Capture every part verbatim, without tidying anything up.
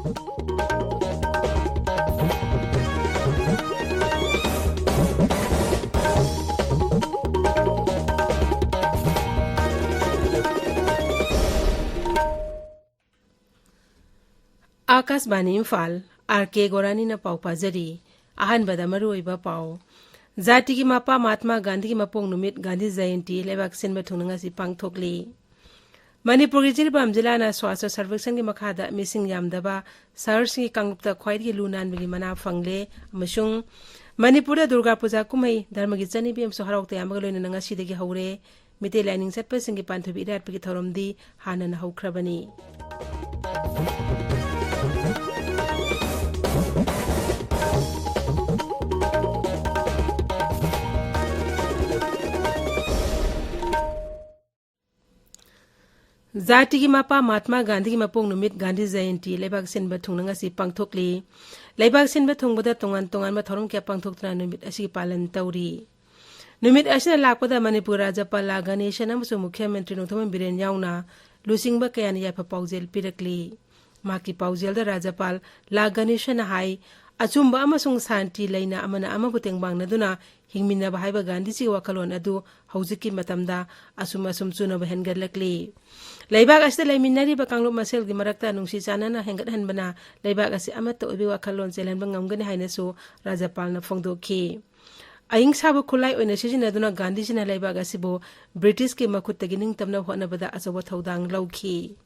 ꯑꯥꯀꯥꯁꯕꯥꯅꯤ Imphal, R ꯀꯦ ꯒꯣꯔꯥꯅꯤꯅ ꯄꯥꯎ ꯄꯥꯖꯔꯤ꯫ ꯑꯍꯥꯟꯕꯗ ꯃꯔꯨꯑꯣꯏꯕ ꯄꯥꯎ꯫ ꯖꯥꯇꯤꯒꯤ ꯃꯄꯥ ꯃꯍꯥꯠꯃꯥ ꯒꯥꯟꯙꯤꯒꯤ ꯃꯄꯣꯛ ꯅꯨꯃꯤꯠ ꯒꯥꯟꯙꯤ ꯖꯌꯟꯇꯤ ꯂꯩꯕꯥꯛ ꯁꯤꯟꯕ ꯊꯨꯡꯅ ꯉꯁꯤ ꯄꯥꯡꯊꯣꯛꯂꯤ꯫ ꯃꯅꯤꯄꯨꯔꯒꯤ ꯖꯤꯔꯤꯕꯥꯝ ꯖꯤꯂꯥꯅ ꯁ꯭ꯋꯥꯁꯊ ꯁꯔꯚꯦꯛꯁꯟꯒꯤ ꯃꯈꯥꯗ ꯃꯤꯁꯤꯡ ꯌꯥꯝꯗꯕ ꯁꯍꯔꯁꯤꯡꯒꯤ ꯀꯥꯡꯂꯨꯞꯇ ꯈ꯭ꯋꯥꯏꯗꯒꯤ ꯂꯨ ꯅꯥꯟꯕꯒꯤ ꯃꯅꯥ ꯐꯪꯂꯦ꯫ ꯑꯃꯁꯨꯡ ꯃꯅꯤꯄꯨꯔꯗ ꯗꯨꯔꯒꯥ ꯄꯨꯖꯥ ꯀꯨꯝꯍꯩ ꯙꯔꯃꯒꯤ ꯆꯠꯅꯕꯤ ꯑꯃꯁꯨꯡ ꯍꯔꯥꯎ ꯇꯌꯥꯝꯕꯒ ꯂꯣꯏꯅꯅ ꯉꯁꯤꯗꯒꯤ ꯍꯧꯔꯦ꯫ ꯃꯤꯇꯩ ꯂꯥꯏꯅꯤꯡ ꯆꯠꯄꯁꯤꯡꯒꯤ ꯄꯥꯟꯊꯣꯏꯕꯤ ꯏꯔꯥꯠꯄꯒꯤ ꯊꯧꯔꯝꯗꯤ ꯍꯥꯟꯅꯅ ꯍꯧꯈ꯭ꯔꯕꯅꯤ꯫ ꯖꯥꯇꯤꯒꯤ ꯃꯄꯥ ꯃꯍꯥꯠꯃꯥ ꯒꯥꯟꯙꯤꯒꯤ ꯃꯄꯣꯛ ꯅꯨꯃꯤꯠ ꯒꯥꯟꯙꯤ ꯖꯌꯟꯇꯤ ꯂꯩꯕꯥꯛ ꯁꯤꯟꯕ ꯊꯨꯡꯅ ꯉꯁꯤ ꯄꯥꯡꯊꯣꯛꯂꯤ꯫ ꯂꯩꯕꯥꯛ ꯁꯤꯟꯕ ꯊꯨꯡꯕꯗ ꯇꯣꯉꯥꯟ ꯇꯣꯉꯥꯟꯕ ꯊꯧꯔꯝ ꯀꯌꯥ ꯄꯥꯡꯊꯣꯛꯇꯨꯅ ꯅꯨꯃꯤꯠ ꯑꯁꯤꯒꯤ ꯄꯥꯂꯟ ꯇꯧꯔꯤ꯫ ꯅꯨꯃꯤꯠ ꯑꯁꯤꯅ ꯂꯥꯛꯄꯗ ꯃꯅꯤꯄꯨꯔ ꯔꯥꯖ꯭ꯌꯄꯥꯜ ꯂꯥ ꯒꯅꯦꯁꯟ ꯑꯃꯁꯨꯡ ꯃꯨꯈ꯭ꯌ ꯃꯟꯇ꯭ꯔꯤ ꯅꯣꯡꯊꯣꯝꯕꯝ ꯕꯤꯔꯦꯟ ꯌꯥꯎꯅ ꯂꯨꯆꯤꯡꯕ ꯀꯌꯥꯅ ꯌꯥꯏꯐ ꯄꯥꯎꯖꯦꯜ ꯄꯤꯔꯛꯂꯤ꯫ ꯃꯍꯥꯛꯀꯤ ꯄꯥꯎꯖꯦꯜꯗ ꯔꯥꯖ꯭ꯌꯄꯥꯜ ꯂꯥ ꯒꯅꯦꯁꯟꯅ ꯍꯥꯏ, ꯑꯆꯨꯝꯕ ꯑꯃꯁꯨꯡ ꯁꯥꯟꯇꯤ ꯂꯩꯅ ꯑꯃꯅ ꯑꯃꯕꯨ ꯇꯦꯡꯕꯥꯡꯅꯗꯨꯅ ꯍꯤꯡꯃꯤꯟꯅꯕ ꯍꯥꯏꯕ ꯒꯥꯟꯙꯤꯖꯤꯒꯤ ꯋꯥꯈꯜꯂꯣꯟ ꯑꯗꯨ ꯍꯧꯖꯤꯛꯀꯤ ꯃꯇꯝꯗ ꯑꯁꯨꯝ ꯑꯁꯨꯝ ꯆꯨꯅꯕ ꯍꯦꯟꯒꯠꯂꯛꯂꯤ꯫ ꯂꯩꯕꯥꯛ ꯑꯁꯤꯗ ꯂꯩꯃꯤꯟꯅꯔꯤꯕ ꯀꯥꯡꯂꯨꯞ ꯃꯁꯦꯜꯒꯤ ꯃꯔꯛꯇ ꯅꯨꯡꯁꯤ ꯆꯥꯟꯅꯅ ꯍꯦꯟꯒꯠꯍꯟꯕꯅ ꯂꯩꯕꯥꯛ ꯑꯁꯤ ꯑꯃꯠꯇ ꯑꯣꯏꯕꯒꯤ ꯋꯥꯈꯜꯂꯣꯟ ꯆꯦꯜꯍꯟꯕ ꯉꯝꯒꯅꯤ ꯍꯥꯏꯅꯁꯨ ꯔꯥꯖ꯭ꯌꯄꯥꯜꯅ ꯐꯣꯡꯗꯣꯛꯈꯤ꯫ ꯑꯍꯤꯡꯁꯥꯕꯨ ꯈꯨꯠꯂꯥꯏ ꯑꯣꯏꯅ ꯁꯤꯖꯤꯟꯅꯗꯨꯅ ꯒꯥꯟꯙꯤꯖꯤꯅ ꯂꯩꯕꯥꯛ ꯑꯁꯤꯕꯨ ꯕ꯭ꯔꯤꯇꯤꯁꯀꯤ ꯃꯈꯨꯠꯇꯒꯤ ꯅꯤꯡꯇꯝꯅꯕ ꯍꯣꯠꯅꯕꯗ ꯑꯆꯧꯕ ꯊꯧꯗꯥꯡ ꯂꯧꯈꯤ꯫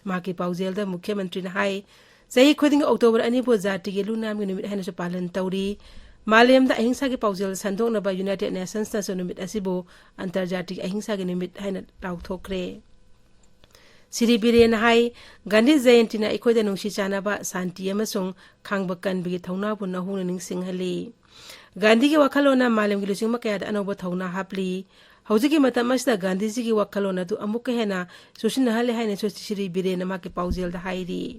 ꯃꯍꯥꯛꯀꯤ ꯄꯥꯎꯖꯦꯜꯗ ꯃꯨꯈ꯭ꯌ ꯃꯟꯇ꯭ꯔꯤꯅ ꯍꯥꯏ, ꯆꯍꯤ ꯈꯨꯗꯤꯡꯒꯤ ꯑꯣꯛꯇꯣꯕꯔ ꯑꯅꯤꯕꯨ ꯖꯥꯇꯤꯒꯤ ꯂꯨ ꯅꯥꯟꯕꯒꯤ ꯅꯨꯃꯤꯠ ꯍꯥꯏꯅꯁꯨ ꯄꯥꯂꯟ ꯇꯧꯔꯤ꯫ ꯃꯥꯂꯦꯝꯗ ꯑꯍꯤꯡꯁꯥꯒꯤ ꯄꯥꯎꯖꯦꯜ ꯁꯟꯗꯣꯛꯅꯕ ꯌꯨꯅꯥꯏꯇꯦꯗ ꯅꯦꯁꯟꯁꯅꯁꯨ ꯅꯨꯃꯤꯠ ꯑꯁꯤꯕꯨ ꯑꯟꯇꯔꯖꯥꯇꯤꯒꯤ ꯑꯍꯤꯡꯁꯥꯒꯤ ꯅꯨꯃꯤꯠ ꯍꯥꯏꯅ ꯂꯥꯎꯊꯣꯛꯈ꯭ꯔꯦ꯫ ꯁ꯭ꯔꯤ ꯕꯤꯔꯦꯟꯅ ꯍꯥꯏ, ꯒꯥꯟꯙꯤ ꯖꯌꯟꯇꯤꯅ ꯑꯩꯈꯣꯏꯗ ꯅꯨꯡꯁꯤ ꯆꯥꯟꯅꯕ, ꯁꯥꯟꯇꯤ ꯑꯃꯁꯨꯡ ꯈꯥꯡꯕ ꯀꯟꯕꯒꯤ ꯊꯧꯅꯥꯕꯨ ꯅꯧꯍꯧꯅ ꯅꯤꯡꯁꯤꯡꯍꯜꯂꯤ꯫ ꯒꯥꯟꯙꯤꯒꯤ ꯋꯥꯈꯜꯂꯣꯟꯅ ꯃꯥꯂꯦꯝꯒꯤ ꯂꯨꯆꯤꯡꯕ ꯀꯌꯥꯗ ꯑꯅꯧꯕ ꯊꯧꯅꯥ ꯍꯥꯞꯂꯤ꯫ ꯍꯧꯖꯤꯛꯀꯤ ꯃꯇꯝ ꯑꯁꯤꯗ ꯒꯥꯟꯙꯤꯖꯤꯒꯤ ꯋꯥꯈꯜꯂꯣꯟ ꯑꯗꯨ ꯑꯃꯨꯛꯀ ꯍꯦꯟꯅ ꯆꯨꯁꯤꯟꯅꯍꯜꯂꯦ ꯍꯥꯏꯅꯁꯨ ꯁ꯭ꯔꯤ ꯕꯤꯔꯦꯟꯅ ꯃꯍꯥꯛꯀꯤ ꯄꯥꯎꯖꯦꯜꯗ ꯍꯥꯏꯔꯤ꯫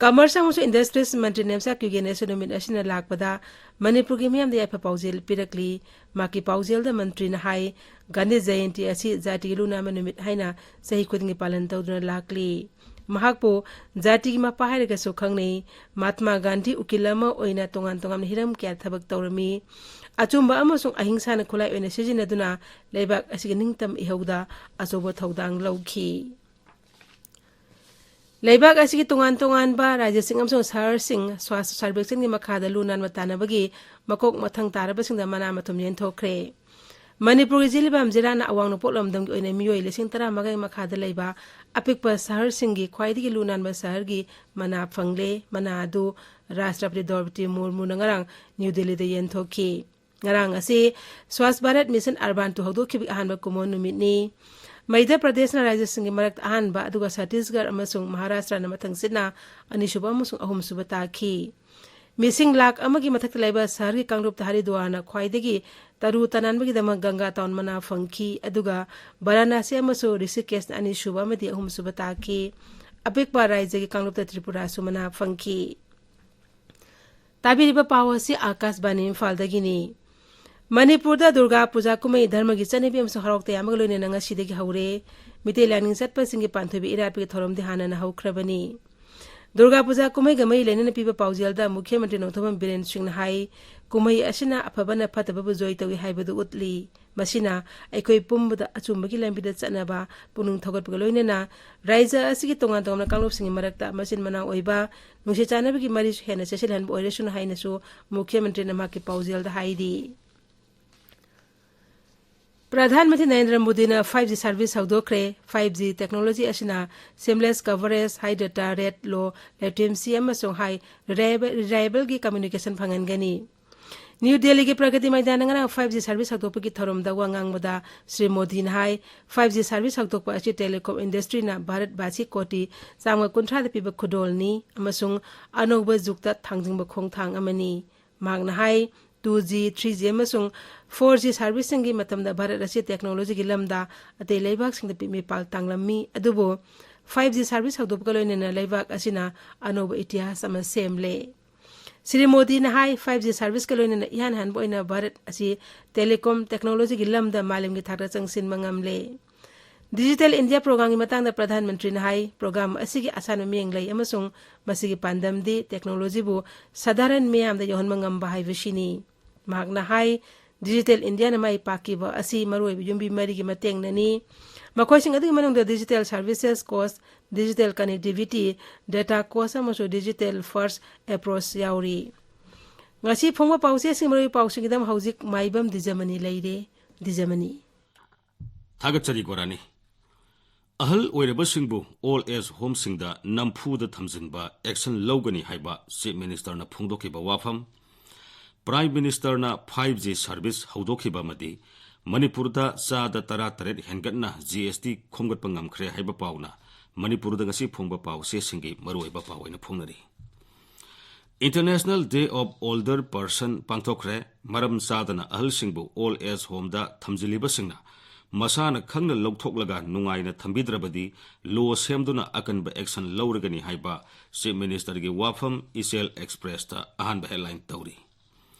ꯀꯃꯔꯁ ꯑꯃꯁꯨꯡ ꯏꯟꯗꯁꯇ꯭ꯔꯤꯁ ꯃꯟꯇ꯭ꯔꯤ ꯅꯦꯝꯆꯥ ꯀ꯭ꯌꯨꯒꯦꯅꯁꯨ ꯅꯨꯃꯤꯠ ꯑꯁꯤꯅ ꯂꯥꯛꯄꯗ ꯃꯅꯤꯄꯨꯔꯒꯤ ꯃꯤꯌꯥꯝꯗ ꯌꯥꯏꯐ ꯄꯥꯎꯖꯦꯜ ꯄꯤꯔꯛꯂꯤ꯫ ꯃꯍꯥꯛꯀꯤ ꯄꯥꯎꯖꯦꯜꯗ ꯃꯟꯇ꯭ꯔꯤꯅ ꯍꯥꯏ, ꯒꯥꯟꯙꯤ ꯖꯌꯟꯇꯤ ꯑꯁꯤ ꯖꯥꯇꯤꯒꯤ ꯂꯨ ꯅꯥꯟꯕ ꯅꯨꯃꯤꯠ ꯍꯥꯏꯅ ꯆꯍꯤ ꯈꯨꯗꯤꯡꯒꯤ ꯄꯥꯂꯟ ꯇꯧꯗꯨꯅ ꯂꯥꯛꯂꯤ꯫ ꯃꯍꯥꯛꯄꯨ ꯖꯥꯇꯤꯒꯤ ꯃꯄꯥ ꯍꯥꯏꯔꯒꯁꯨ ꯈꯪꯅꯩ꯫ ꯃꯍꯥꯠꯃꯥ ꯒꯥꯟꯙꯤ ꯎꯀꯤꯜ ꯑꯃ ꯑꯣꯏꯅ ꯇꯣꯉꯥꯟ ꯇꯣꯉꯥꯟꯕ ꯍꯤꯔꯝ ꯀꯌꯥ ꯊꯕꯛ ꯇꯧꯔꯝꯃꯤ꯫ ꯑꯆꯨꯝꯕ ꯑꯃꯁꯨꯡ ꯑꯍꯤꯡꯁꯥꯅ ꯈꯨꯠꯂꯥꯏ ꯑꯣꯏꯅ ꯁꯤꯖꯤꯟꯅꯗꯨꯅ ꯂꯩꯕꯥꯛ ꯑꯁꯤꯒꯤ ꯅꯤꯡꯇꯝ ꯏꯍꯧꯗ ꯑꯆꯧꯕ ꯊꯧꯗꯥꯡ ꯂꯧꯈꯤ꯫ ꯂꯩꯕꯥꯛ ꯑꯁꯤꯒꯤ ꯇꯣꯉꯥꯟ ꯇꯣꯉꯥꯟꯕ ꯔꯥꯖ꯭ꯌꯁꯤꯡ ꯑꯃꯁꯨꯡ ꯁꯍꯔꯁꯤꯡ ꯁ꯭ꯋꯥꯁ ꯁꯔꯕꯦꯛꯁꯟꯒꯤ ꯃꯈꯥꯗ ꯂꯨ ꯅꯥꯟꯕ ꯇꯥꯟꯅꯕꯒꯤ ꯃꯀꯣꯛ ꯃꯊꯪ ꯇꯥꯔꯕꯁꯤꯡꯗ ꯃꯅꯥ ꯃꯊꯨꯝ ꯌꯦꯟꯊꯣꯛꯈ꯭ꯔꯦ꯫ ꯃꯅꯤꯄꯨꯔꯒꯤ ꯖꯤꯔꯤꯕꯥꯝ ꯖꯤꯂꯥꯅ ꯑꯋꯥꯡ ꯅꯣꯡꯄꯣꯛ ꯂꯝꯗꯝꯒꯤ ꯑꯣꯏꯅ ꯃꯤꯑꯣꯏ ꯂꯤꯁꯤꯡ ꯇꯔꯥꯃꯉꯥꯒꯤ ꯃꯈꯥꯗ ꯂꯩꯕ ꯑꯄꯤꯛꯄ ꯁꯍꯔꯁꯤꯡꯒꯤ ꯈ꯭ꯋꯥꯏꯗꯒꯤ ꯂꯨ ꯅꯥꯟꯕ ꯁꯍꯔꯒꯤ ꯃꯅꯥ ꯐꯪꯂꯦ꯫ ꯃꯅꯥ ꯑꯗꯨ ꯔꯥꯁꯇ꯭ꯔꯄꯇꯤ ꯗ꯭ꯔꯧꯄꯗꯤ ꯃꯨꯔꯃꯨꯅ ꯉꯔꯥꯡ ꯅ꯭ꯌꯨ ꯗꯤꯜꯂꯤꯗ ꯌꯦꯟꯊꯣꯛꯈꯤ꯫ ꯉꯔꯥꯡ ꯑꯁꯤ Swachh Bharat mission urban two ꯍꯧꯗꯣꯛꯈꯤꯕꯒꯤ ꯑꯍꯥꯟꯕ ꯀꯨꯝꯑꯣꯟ ꯅꯨꯃꯤꯠꯅꯤ꯫ ꯃꯙ꯭ꯌ ꯄ꯭ꯔꯗꯦꯁꯅ ꯔꯥꯖ꯭ꯌꯁꯤꯡꯒꯤ ꯃꯔꯛꯇ ꯑꯍꯥꯟꯕ, ꯑꯗꯨꯒ ꯁꯠꯇꯤꯁꯒꯔ ꯑꯃꯁꯨꯡ ꯃꯍꯥꯔꯥꯁꯇ꯭ꯔꯅ ꯃꯊꯪꯁꯤꯠꯅ ꯑꯅꯤꯁꯨꯕ ꯑꯃꯁꯨꯡ ꯑꯍꯨꯝꯁꯨꯕ ꯇꯥꯈꯤ꯫ ꯃꯤꯁꯤꯡ ꯂꯥꯈ ꯑꯃꯒꯤ ꯃꯊꯛꯇ ꯂꯩꯕ ꯁꯍꯔꯒꯤ ꯀꯥꯡꯂꯨꯞꯇ ꯍꯔꯤꯗ꯭ꯋꯥꯔꯅ ꯈ꯭ꯋꯥꯏꯗꯒꯤ ꯇꯔꯨ ꯇꯅꯥꯟꯕꯒꯤꯗꯃꯛ ꯒꯪꯒꯥ ꯇꯥꯎꯟ ꯃꯅꯥ ꯐꯪꯈꯤ, ꯑꯗꯨꯒ ꯚꯥꯔꯥꯅꯥꯁꯤ ꯑꯃꯁꯨꯡ ꯔꯤꯁꯤꯀꯦꯁꯅ ꯑꯅꯤꯁꯨꯕ ꯑꯃꯗꯤ ꯑꯍꯨꯝꯁꯨꯕ ꯇꯥꯈꯤ꯫ ꯑꯄꯤꯛꯄ ꯔꯥꯖ꯭ꯌꯒꯤ ꯀꯥꯡꯂꯨꯞꯇ ꯇ꯭ꯔꯤꯄꯨꯔꯥꯁꯨ ꯃꯅꯥ ꯐꯪꯈꯤ꯫ ꯇꯥꯕꯤꯔꯤꯕ ꯄꯥꯎ ꯑꯁꯤ ꯑꯥꯀꯥꯁꯕꯥꯅꯤ ꯏꯝꯐꯥꯜꯗꯒꯤꯅꯤ꯫ ꯃꯅꯤꯄꯨꯔꯗ ꯗꯨꯔꯒꯥ ꯄꯨꯖꯥ ꯀꯨꯝꯍꯩ ꯙꯔꯃꯒꯤ ꯆꯠꯅꯕꯤ ꯑꯃꯁꯨꯡ ꯍꯔꯥꯎ ꯇꯌꯥꯝꯕꯒ ꯂꯣꯏꯅꯅ ꯉꯁꯤꯗꯒꯤ ꯍꯧꯔꯦ꯫ ꯃꯤꯇꯩ ꯂꯥꯏꯅꯤꯡ ꯆꯠꯄꯁꯤꯡꯒꯤ ꯄꯥꯟꯊꯣꯏꯕꯤ ꯏꯔꯥꯠꯄꯒꯤ ꯊꯧꯔꯝꯗꯤ ꯍꯥꯟꯅꯅ ꯍꯧꯈ꯭ꯔꯕꯅꯤ꯫ ꯗꯨꯔꯒꯥ ꯄꯨꯖꯥ ꯀꯨꯝꯍꯩꯒ ꯃꯔꯤ ꯂꯩꯅꯅ ꯄꯤꯕ ꯄꯥꯎꯖꯦꯜꯗ ꯃꯨꯈ꯭ꯌ ꯃꯟꯇ꯭ꯔꯤ ꯅꯣꯡꯊꯣꯝꯕꯝ ꯕꯤꯔꯦꯟ ꯁꯤꯡꯅ ꯍꯥꯏ, ꯀꯨꯝꯍꯩ ꯑꯁꯤꯅ ꯑꯐꯕꯅ ꯐꯠꯇꯕꯕꯨ ꯖꯣꯏ ꯇꯧꯏ ꯍꯥꯏꯕꯗꯨ ꯎꯠꯂꯤ꯫ ꯃꯁꯤꯅ ꯑꯩꯈꯣꯏ ꯄꯨꯝꯕꯗ ꯑꯆꯨꯝꯕꯒꯤ ꯂꯝꯕꯤꯗ ꯆꯠꯅꯕ ꯄꯨꯛꯅꯤꯡ ꯊꯧꯒꯠꯄꯒ ꯂꯣꯏꯅꯅ ꯔꯥꯖ꯭ꯌ ꯑꯁꯤꯒꯤ ꯇꯣꯉꯥꯟ ꯇꯣꯉꯥꯟꯕ ꯀꯥꯡꯂꯨꯞꯁꯤꯡꯒꯤ ꯃꯔꯛꯇ ꯃꯆꯤꯟ ꯃꯅꯥꯎ ꯑꯣꯏꯕ ꯅꯨꯡꯁꯤ ꯆꯥꯟꯅꯕꯒꯤ ꯃꯔꯤꯁꯨ ꯍꯦꯟꯅ ꯆꯦꯠꯁꯤꯜꯍꯟꯕ ꯑꯣꯏꯔꯁꯅꯨ ꯍꯥꯏꯅꯁꯨ ꯃꯨꯈ꯭ꯌ ꯃꯟꯇ꯭ꯔꯤꯅ ꯃꯍꯥꯛꯀꯤ ꯄꯥꯎꯖꯦꯜꯗ ꯍꯥꯏꯔꯤ꯫ ꯄ꯭ꯔꯙꯥꯟ ꯃꯟꯇ꯭ꯔꯤ ꯅꯔꯦꯟꯗ꯭ꯔ ꯃꯣꯗꯤꯅ five G service ꯍꯧꯗꯣꯛꯈ꯭ꯔꯦ꯫ Five G technology ꯑꯁꯤꯅ seamless coverage, high data rate, low latency ꯑꯃꯁꯨꯡ high reliable-, reliableꯒꯤ communication ꯐꯪꯍꯟꯒꯅꯤ꯫ ꯅ꯭ꯌꯨ ꯗꯦꯜꯂꯤꯒꯤ ꯄ꯭ꯔꯒꯇꯤ ꯃꯩꯗꯥꯟꯗ ꯉꯔꯥꯡ five G service ꯍꯧꯗꯣꯛꯄꯒꯤ ꯊꯧꯔꯝꯗ ꯋꯥ ꯉꯥꯡꯕꯗ ꯁ꯭ꯔꯤ ꯃꯣꯗꯤꯅ ꯍꯥꯏ, five G service ꯍꯧꯗꯣꯛꯄ ꯑꯁꯤ telecom industryꯅ ꯚꯥꯔꯠ ꯚꯥꯁꯤ ꯀꯣꯇꯤ ꯆꯥꯝꯃ ꯀꯨꯟꯊ꯭ꯔꯥꯗ ꯄꯤꯕ ꯈꯨꯗꯣꯜꯅꯤ ꯑꯃꯁꯨꯡ ꯑꯅꯧꯕ ꯖꯨꯒꯇ ꯊꯥꯡꯖꯤꯡꯕ ꯈꯣꯡꯊꯥꯡ ꯑꯃꯅꯤ꯫ ꯃꯍꯥꯛꯅ ꯍꯥꯏ, two G, three G ꯑꯃꯁꯨꯡ four G serviceꯁꯤꯡꯒꯤ ꯃꯇꯝꯗ ꯚꯥꯔꯠ ꯑꯁꯤ technologyꯒꯤ ꯂꯝꯗ ꯑꯇꯩ ꯂꯩꯕꯥꯛꯁꯤꯡꯗ ꯄꯤ-, ꯃꯤꯄꯥꯜ ꯇꯥꯡꯂꯝꯃꯤ, ꯑꯗꯨꯕꯨ five G service ꯍꯧꯗꯣꯛꯄꯒ ꯂꯣꯏꯅꯅ ꯂꯩꯕꯥꯛ ꯑꯁꯤꯅ ꯑꯅꯧꯕ ꯏꯇꯤꯍꯥꯁ ꯑꯃ ꯁꯦꯝꯂꯦ꯫ ꯁ꯭ꯔꯤ ꯃꯣꯗꯤꯅ ꯍꯥꯏ, five G serviceꯀ ꯂꯣꯏꯅꯅ ꯏꯍꯥꯟ ꯍꯥꯟꯕ ꯑꯣꯏꯅ ꯚꯥꯔꯠ ꯑꯁꯤ telecom technologyꯒꯤ ꯂꯝꯗ ꯃꯥꯂꯦꯝꯒꯤ ꯊꯥꯛꯇ ꯆꯪꯁꯤꯟꯕ ꯉꯝꯂꯦ꯫ Digital India Programꯒꯤ ꯃꯇꯥꯡꯗ ꯄ꯭ꯔꯙꯥꯟ ꯃꯟꯇ꯭ꯔꯤꯅ ꯍꯥꯏ, ꯄ꯭ꯔꯣꯒ꯭ꯔꯥꯝ ꯑꯁꯤꯒꯤ ꯑꯁꯥꯟꯕ ꯃꯤꯠꯌꯦꯡ ꯂꯩ ꯑꯃꯁꯨꯡ ꯃꯁꯤꯒꯤ ꯄꯥꯟꯗꯝꯗꯤ technologyꯕꯨ ꯁꯥꯙꯥꯔꯟ ꯃꯤꯌꯥꯝꯗ ꯌꯧꯍꯟꯕ ꯉꯝꯕ ꯍꯥꯏꯕꯁꯤꯅꯤ꯫ ꯃꯍꯥꯛꯅ ꯍꯥꯏ, Digital Indiaꯅ ꯃꯥꯏ ꯄꯥꯛꯈꯤꯕ ꯑꯁꯤ ꯃꯔꯨꯑꯣꯏꯕ ꯌꯨꯝꯕꯤ ꯃꯔꯤꯒꯤ ꯃꯇꯦꯡꯅꯅꯤ꯫ ꯃꯈꯣꯏꯁꯤꯡ ꯑꯗꯨꯒꯤ ꯃꯅꯨꯡꯗ digital services cost, digital connectivity, data cost ꯑꯃꯁꯨꯡ digital first approach ꯌꯥꯎꯔꯤ꯫ ꯉꯁꯤ ꯐꯣꯡꯕ ꯄꯥꯎꯆꯦꯁꯤꯡ, ꯃꯔꯨꯑꯣꯏꯕ ꯄꯥꯎꯁꯤꯡꯒꯤꯗꯃꯛ ꯍꯧꯖꯤꯛ ꯃꯥꯏꯕꯝ ꯗꯤꯖꯃꯅꯤ ꯂꯩꯔꯦ꯫ ꯗꯤꯖꯃꯅꯤ꯫ ꯊꯥꯒꯠꯆꯔꯤ ꯒꯣꯔꯥꯅꯤ꯫ ꯑꯍꯜ ꯑꯣꯏꯔꯕꯁꯤꯡꯕꯨ old age homeꯁꯤꯡꯗ ꯅꯝꯐꯨꯗ ꯊꯝꯖꯤꯟꯕ action ꯂꯧꯒꯅꯤ ꯍꯥꯏꯕ Chief Ministerꯅ ꯐꯣꯡꯗꯣꯛꯈꯤꯕ ꯋꯥꯐꯝ꯫ Prime Ministerꯅ five G service ꯍꯧꯗꯣꯛꯈꯤꯕ ꯑꯃꯗꯤ ꯃꯅꯤꯄꯨꯔꯗ ꯆꯥꯗ ꯇꯔꯥꯇꯔꯦꯠ ꯍꯦꯟꯒꯠꯅ G S T ꯈꯣꯝꯒꯠꯄ ꯉꯝꯈ꯭ꯔꯦ ꯍꯥꯏꯕ ꯄꯥꯎꯅ ꯃꯅꯤꯄꯨꯔꯗ ꯉꯁꯤ ꯐꯣꯡꯕ ꯄꯥꯎꯆꯦꯁꯤꯡꯒꯤ ꯃꯔꯨꯑꯣꯏꯕ ꯄꯥꯎ ꯑꯣꯏꯅ ꯐꯣꯡꯅꯔꯤ꯫ International Day of Older Person ꯄꯥꯡꯊꯣꯛꯈ꯭ꯔꯦ꯫ ꯃꯔꯝ ꯆꯥꯗꯅ ꯑꯍꯜꯁꯤꯡꯕꯨ old age homeꯗ ꯊꯝꯖꯤꯜꯂꯤꯕꯁꯤꯡꯅ ꯃꯁꯥꯅ ꯈꯪꯅ ꯂꯧꯊꯣꯛꯂꯒ ꯅꯨꯡꯉꯥꯏꯅ ꯊꯝꯕꯤꯗ꯭ꯔꯕꯗꯤ law ꯁꯦꯝꯗꯨꯅ ꯑꯀꯟꯕ action ꯂꯧꯔꯒꯅꯤ ꯍꯥꯏꯕ Chief Ministerꯒꯤ ꯋꯥꯐꯝ ꯏꯆꯦꯜ Expressꯇ ꯑꯍꯥꯟꯕ headline ꯇꯧꯔꯤ꯫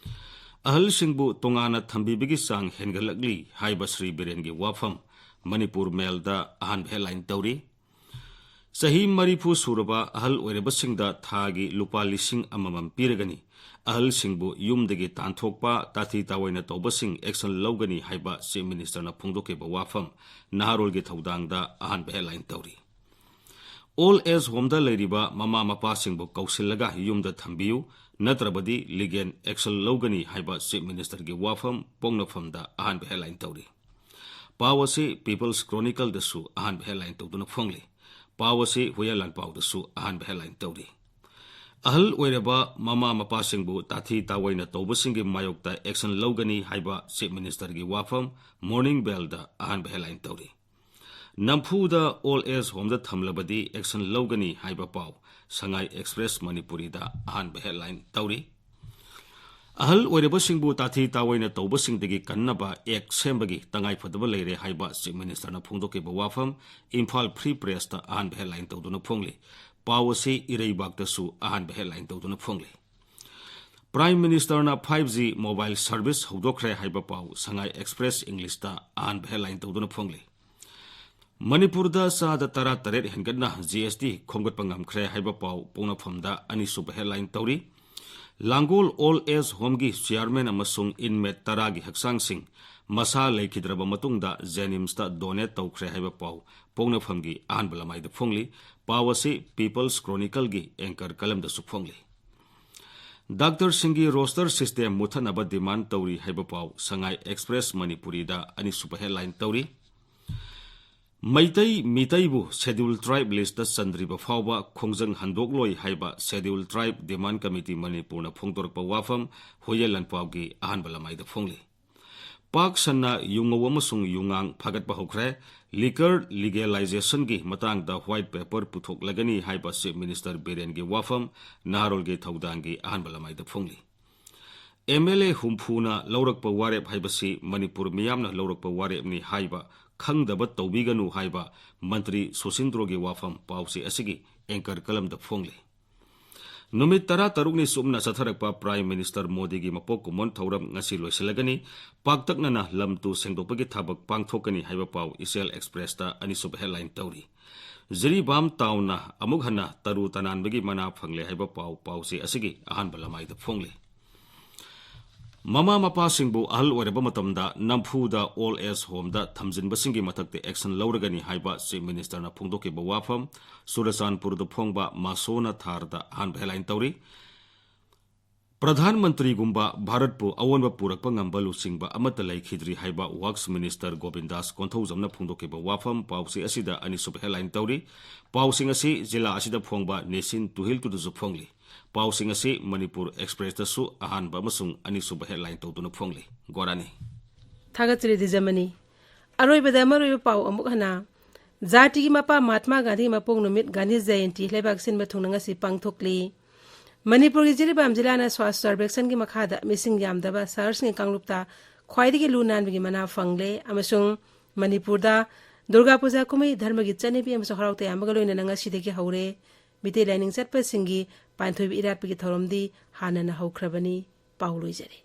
ꯑꯍꯜꯁꯤꯡꯕꯨ ꯇꯣꯉꯥꯟꯅ ꯊꯝꯕꯤꯕꯒꯤ ꯆꯥꯡ ꯍꯦꯟꯒꯠꯂꯛꯂꯤ ꯍꯥꯏꯕ ꯁ꯭ꯔꯤ ꯕꯤꯔꯦꯟꯒꯤ ꯋꯥꯐꯝ ꯃꯅꯤꯄꯨꯔ ꯃꯦꯜꯗ ꯑꯍꯥꯟꯕ headline ꯇꯧꯔꯤ꯫ ꯆꯍꯤ ꯃꯔꯤꯐꯨ ꯁꯨꯔꯕ ꯑꯍꯜ ꯑꯣꯏꯔꯕꯁꯤꯡꯗ ꯊꯥꯒꯤ ꯂꯨꯄꯥ ꯂꯤꯁꯤꯡ ꯑꯃꯃꯝ ꯄꯤꯔꯒꯅꯤ꯫ ꯑꯍꯜꯁꯤꯡꯕꯨ ꯌꯨꯝꯗꯒꯤ ꯇꯥꯟꯊꯣꯛꯄ, ꯇꯥꯊꯤ ꯇꯥꯑꯣꯏꯅ ꯇꯧꯕꯁꯤꯡ action ꯂꯧꯒꯅꯤ ꯍꯥꯏꯕ Chief Ministerꯅ ꯐꯣꯡꯗꯣꯛꯈꯤꯕ ꯋꯥꯐꯝ ꯅꯍꯥꯔꯣꯜꯒꯤ ꯊꯧꯗꯥꯡꯗ ꯑꯍꯥꯟꯕ headline ꯇꯧꯔꯤ꯫ Old age homeꯗ ꯂꯩꯔꯤꯕ ꯃꯃꯥ ꯃꯄꯥꯁꯤꯡꯕꯨ ꯀꯧꯁꯤꯜꯂꯒ ꯌꯨꯝꯗ ꯊꯝꯕꯤꯌꯨ, ꯅꯠꯇ꯭ꯔꯕꯗꯤ legal action ꯂꯧꯒꯅꯤ ꯍꯥꯏꯕ Chief Ministerꯒꯤ ꯋꯥꯐꯝ ꯄꯣꯛꯅꯐꯝꯗ ꯑꯍꯥꯟꯕ headline ꯇꯧꯔꯤ꯫ ꯄꯥꯎ ꯑꯁꯤ People's Chronicleꯗꯁꯨ ꯑꯍꯥꯟꯕ headline ꯇꯧꯗꯨꯅ ꯐꯣꯡꯂꯤ꯫ ꯄꯥꯎ ꯑꯁꯤ ꯍꯨꯏꯌꯥꯟ ꯂꯥꯟꯄꯥꯎꯗꯁꯨ ꯑꯍꯥꯟꯕ headline ꯇꯧꯔꯤ꯫ ꯑꯍꯜ ꯑꯣꯏꯔꯕ ꯃꯃꯥ ꯃꯄꯥꯁꯤꯡꯕꯨ ꯇꯥꯊꯤ ꯇꯥꯑꯣꯏꯅ ꯇꯧꯕꯁꯤꯡꯒꯤ ꯃꯥꯌꯣꯛꯇ action ꯂꯧꯒꯅꯤ ꯍꯥꯏꯕ Chief Ministerꯒꯤ ꯋꯥꯐꯝ Morning Bellꯗ ꯑꯍꯥꯟꯕ headline ꯇꯧꯔꯤ꯫ ꯅꯝꯐꯨꯗ old age homeꯗ ꯊꯝꯂꯕꯗꯤ action ꯂꯧꯒꯅꯤ ꯍꯥꯏꯕ ꯄꯥꯎ ꯁꯉꯥꯏ Express ꯃꯅꯤꯄꯨꯔꯤꯗ ꯑꯍꯥꯟꯕ headline ꯇꯧꯔꯤ꯫ ꯑꯍꯜ ꯑꯣꯏꯔꯕꯁꯤꯡꯕꯨ ꯇꯥꯊꯤ ꯇꯥꯑꯣꯏꯅ ꯇꯧꯕꯁꯤꯡꯗꯒꯤ ꯀꯟꯅꯕ act ꯁꯦꯝꯕꯒꯤ ꯇꯉꯥꯏꯐꯗꯕ ꯂꯩꯔꯦ ꯍꯥꯏꯕ Chief Ministerꯅ ꯐꯣꯡꯗꯣꯛꯈꯤꯕ ꯋꯥꯐꯝ Imphal Free Pressꯇ ꯑꯍꯥꯟꯕ headline ꯇꯧꯗꯨꯅ ꯐꯣꯡꯂꯤ꯫ ꯄꯥꯎ ꯑꯁꯤ ꯏꯔꯩꯕꯥꯛꯇꯁꯨ ꯑꯍꯥꯟꯕ headline ꯇꯧꯗꯨꯅ ꯐꯣꯡꯂꯤ꯫ Prime Ministerꯅ five G mobile service ꯍꯧꯗꯣꯛꯈ꯭ꯔꯦ ꯍꯥꯏꯕ ꯄꯥꯎ ꯁꯉꯥꯏ Express Englishꯇ ꯑꯍꯥꯟꯕ headline ꯇꯧꯗꯨꯅ ꯐꯣꯡꯂꯤ꯫ ꯃꯅꯤꯄꯨꯔꯗ ꯆꯥꯗ ꯇꯔꯥꯇꯔꯦꯠ ꯍꯦꯟꯒꯠꯅ G S T ꯈꯣꯝꯒꯠꯄ ꯉꯝꯈ꯭ꯔꯦ ꯍꯥꯏꯕ ꯄꯥꯎ ꯄꯣꯛꯅꯐꯝꯗ ꯑꯅꯤꯁꯨꯕ headline ꯇꯧꯔꯤ꯫ ꯂꯥꯡꯒꯣꯜ Old Age Homeꯒꯤ chairman ꯑꯃꯁꯨꯡ inmate ꯇꯔꯥꯒꯤ ꯍꯛꯆꯥꯡꯁꯤꯡ ꯃꯁꯥ ꯂꯩꯈꯤꯗ꯭ꯔꯕ ꯃꯇꯨꯡꯗ JNIMSꯇ donate ꯇꯧꯈ꯭ꯔꯦ ꯍꯥꯏꯕ ꯄꯥꯎ ꯄꯣꯛꯅꯐꯝꯒꯤ ꯑꯍꯥꯟꯕ ꯂꯃꯥꯏꯗ ꯐꯣꯡꯂꯤ꯫ ꯄꯥꯎ ꯑꯁꯤ People's Chronicleꯒꯤ anchor columnꯗꯁꯨ ꯐꯣꯡꯂꯤ꯫ ꯗꯥꯛꯇꯔꯁꯤꯡꯒꯤ roster system ꯃꯨꯠꯊꯠꯅꯕ demand ꯇꯧꯔꯤ ꯍꯥꯏꯕ ꯄꯥꯎ ꯁꯉꯥꯏ Express ꯃꯅꯤꯄꯨꯔꯤꯗ ꯑꯅꯤꯁꯨꯕ headline ꯇꯧꯔꯤ꯫ ꯃꯩꯇꯩ ꯃꯤꯇꯩꯕꯨ Scheduled Tribe listꯇ ꯆꯟꯗ꯭ꯔꯤꯕ ꯐꯥꯎꯕ ꯈꯣꯡꯖꯪ ꯍꯟꯗꯣꯛꯂꯣꯏ ꯍꯥꯏꯕ Scheduled Tribe Demand Committee ꯃꯅꯤꯄꯨꯔꯅ ꯐꯣꯡꯗꯣꯔꯛꯄ ꯋꯥꯐꯝ ꯍꯨꯏꯌꯦꯟ ꯂꯥꯟꯄꯥꯎꯒꯤ ꯑꯍꯥꯟꯕ ꯂꯃꯥꯏꯗ ꯐꯣꯡꯂꯤ꯫ ꯄꯥꯛ ꯁꯟꯅ ꯌꯨꯉꯧ ꯑꯃꯁꯨꯡ ꯌꯨꯉꯥꯡ ꯐꯥꯒꯠꯄ ꯍꯧꯈ꯭ꯔꯦ꯫ Liquor legalizationꯒꯤ ꯃꯇꯥꯡꯗ white paper ꯄꯨꯊꯣꯛꯂꯒꯅꯤ ꯍꯥꯏꯕ Chief Minister ꯕꯤꯔꯦꯟꯒꯤ ꯋꯥꯐꯝ ꯅꯍꯥꯔꯣꯜꯒꯤ ꯊꯧꯗꯥꯡꯒꯤ ꯑꯍꯥꯟꯕ ꯂꯃꯥꯏꯗ ꯐꯣꯡꯂꯤ꯫ MLA ꯍꯨꯝꯐꯨꯅ ꯂꯧꯔꯛꯄ ꯋꯥꯔꯦꯞ ꯍꯥꯏꯕꯁꯤ ꯃꯅꯤꯄꯨꯔ ꯃꯤꯌꯥꯝꯅ ꯂꯧꯔꯛꯄ ꯋꯥꯔꯦꯞꯅꯤ ꯍꯥꯏꯕ ꯈꯪꯗꯕ ꯇꯧꯕꯤꯒꯅꯨ ꯍꯥꯏꯕ ꯃꯟꯇ꯭ꯔꯤ ꯁꯨꯁꯤꯟꯗ꯭ꯔꯣꯒꯤ ꯋꯥꯐꯝ ꯄꯥꯎꯆꯦ ꯑꯁꯤꯒꯤ anchor columnꯗ ꯐꯣꯡꯂꯤ꯫ ꯅꯨꯃꯤꯠ ꯇꯔꯥꯇꯔꯨꯛꯅꯤ ꯆꯨꯞꯅ ꯆꯠꯊꯔꯛꯄ Prime Minister ꯃꯣꯗꯤꯒꯤ ꯃꯄꯣꯛ ꯀꯨꯝꯑꯣꯟ ꯊꯧꯔꯝ ꯉꯁꯤ ꯂꯣꯏꯁꯤꯜꯂꯒꯅꯤ꯫ ꯄꯥꯛꯇꯛꯅꯅ ꯂꯝ ꯇꯨ ꯁꯦꯡꯗꯣꯛꯄꯒꯤ ꯊꯕꯛ ꯄꯥꯡꯊꯣꯛꯀꯅꯤ ꯍꯥꯏꯕ ꯄꯥꯎ ꯏꯆꯦꯜ Expressꯇ ꯑꯅꯤꯁꯨꯕ headline ꯇꯧꯔꯤ꯫ ꯖꯤꯔꯤꯕꯥꯝ ꯇꯥꯎꯟꯅ ꯑꯃꯨꯛ ꯍꯟꯅ ꯇꯔꯨ ꯇꯅꯥꯟꯕꯒꯤ ꯃꯅꯥ ꯐꯪꯂꯦ ꯍꯥꯏꯕ ꯄꯥꯎ ꯄꯥꯎꯆꯦ ꯑꯁꯤꯒꯤ ꯑꯍꯥꯟꯕ ꯂꯃꯥꯏꯗ ꯐꯣꯡꯂꯤ꯫ ꯃꯃꯥ ꯃꯄꯥꯁꯤꯡꯕꯨ ꯑꯍꯜ ꯑꯣꯏꯔꯕ ꯃꯇꯝꯗ ꯅꯝꯐꯨꯗ Old Age Homeꯗ ꯊꯝꯖꯤꯟꯕꯁꯤꯡꯒꯤ ꯃꯊꯛꯇ action ꯂꯧꯔꯒꯅꯤ ꯍꯥꯏꯕ Chief Ministerꯅ ꯐꯣꯡꯗꯣꯛꯈꯤꯕ ꯋꯥꯐꯝ ꯆꯨꯔꯆꯥꯟꯄꯨꯔꯗ ꯐꯣꯡꯕ ꯃꯥꯁꯣꯅ ꯊꯥꯔꯗ ꯑꯍꯥꯟꯕ headline ꯇꯧꯔꯤ꯫ ꯄ꯭ꯔꯙꯥꯟ ꯃꯟꯇ꯭ꯔꯤꯒꯨꯝꯕ ꯚꯥꯔꯠꯄꯨ ꯑꯑꯣꯟꯕ ꯄꯨꯔꯛꯄ ꯉꯝꯕ ꯂꯨꯆꯤꯡꯕ ꯑꯃꯠꯇ ꯂꯩꯈꯤꯗ꯭ꯔꯤ ꯍꯥꯏꯕ Works Minister ꯒꯣꯕꯤꯟꯗꯥꯁ ꯀꯣꯟꯊꯧꯖꯝꯅ ꯐꯣꯡꯗꯣꯛꯈꯤꯕ ꯋꯥꯐꯝ ꯄꯥꯎꯆꯦ ꯑꯁꯤꯗ ꯑꯅꯤꯁꯨꯕ headline ꯇꯧꯔꯤ꯫ ꯄꯥꯎꯁꯤꯡ ꯑꯁꯤ ꯖꯤꯂꯥ ꯑꯁꯤꯗ ꯐꯣꯡꯕ ꯅꯦꯁꯤꯟ ꯇꯨꯍꯤꯜꯇꯨꯗꯁꯨ ꯐꯣꯡꯂꯤ꯫ ꯄꯥꯎꯁꯤꯡ ꯑꯁꯤ ꯃꯅꯤꯄꯨꯔ Expressꯇꯁꯨ ꯑꯍꯥꯟꯕ ꯑꯃꯁꯨꯡ ꯑꯅꯤꯁꯨꯕ headline ꯇꯧꯗꯨꯅ ꯐꯣꯡꯂꯤ꯫ ꯒꯣꯔꯥꯅꯤ꯫ ꯊꯥꯒꯠꯆꯔꯤ ꯗꯤꯖꯃꯅꯤ꯫ ꯑꯔꯣꯏꯕꯗ ꯃꯔꯨꯑꯣꯏꯕ ꯄꯥꯎ ꯑꯃꯨꯛ ꯍꯟꯅ꯫ ꯖꯥꯇꯤꯒꯤ ꯃꯄꯥ ꯃꯍꯥꯠꯃꯥ ꯒꯥꯟꯙꯤꯒꯤ ꯃꯄꯣꯛ ꯅꯨꯃꯤꯠ ꯒꯥꯟꯙꯤ ꯖꯌꯟꯇꯤ ꯂꯩꯕꯥꯛ ꯁꯤꯟꯕ ꯊꯨꯡꯅ ꯉꯁꯤ ꯄꯥꯡꯊꯣꯛꯂꯤ꯫ ꯃꯅꯤꯄꯨꯔꯒꯤ ꯖꯤꯔꯤꯕꯥꯝ ꯖꯤꯂꯥꯅ ꯁ꯭ꯋꯥꯁ ꯁꯔꯚꯦꯛꯁꯟꯒꯤ ꯃꯈꯥꯗ ꯃꯤꯁꯤꯡ ꯌꯥꯝꯗꯕ ꯁꯍꯔꯁꯤꯡꯒꯤ ꯀꯥꯡꯂꯨꯞꯇ ꯈ꯭ꯋꯥꯏꯗꯒꯤ ꯂꯨ ꯅꯥꯟꯕꯒꯤ ꯃꯅꯥ ꯐꯪꯂꯦ ꯑꯃꯁꯨꯡ ꯃꯅꯤꯄꯨꯔꯗ ꯗꯨꯔꯒꯥ ꯄꯨꯖꯥ ꯀꯨꯝꯍꯩ ꯙꯔꯃꯒꯤ ꯆꯠꯅꯕꯤ ꯑꯃꯁꯨꯡ ꯍꯔꯥꯎ ꯇꯌꯥꯝꯕꯒ ꯂꯣꯏꯅꯅ ꯉꯁꯤꯗꯒꯤ ꯍꯧꯔꯦ꯫ ꯃꯤꯇꯩ ꯂꯥꯏꯅꯤꯡ ꯆꯠꯄꯁꯤꯡꯒꯤ ꯄꯥꯟꯊꯣꯏꯕꯤ ꯏꯔꯥꯠꯄꯒꯤ ꯊꯧꯔꯝꯗꯤ ꯍꯥꯟꯅꯅ ꯍꯧꯈ꯭ꯔꯕꯅꯤ꯫ ꯄꯥꯎ ꯂꯣꯏꯖꯔꯦ꯫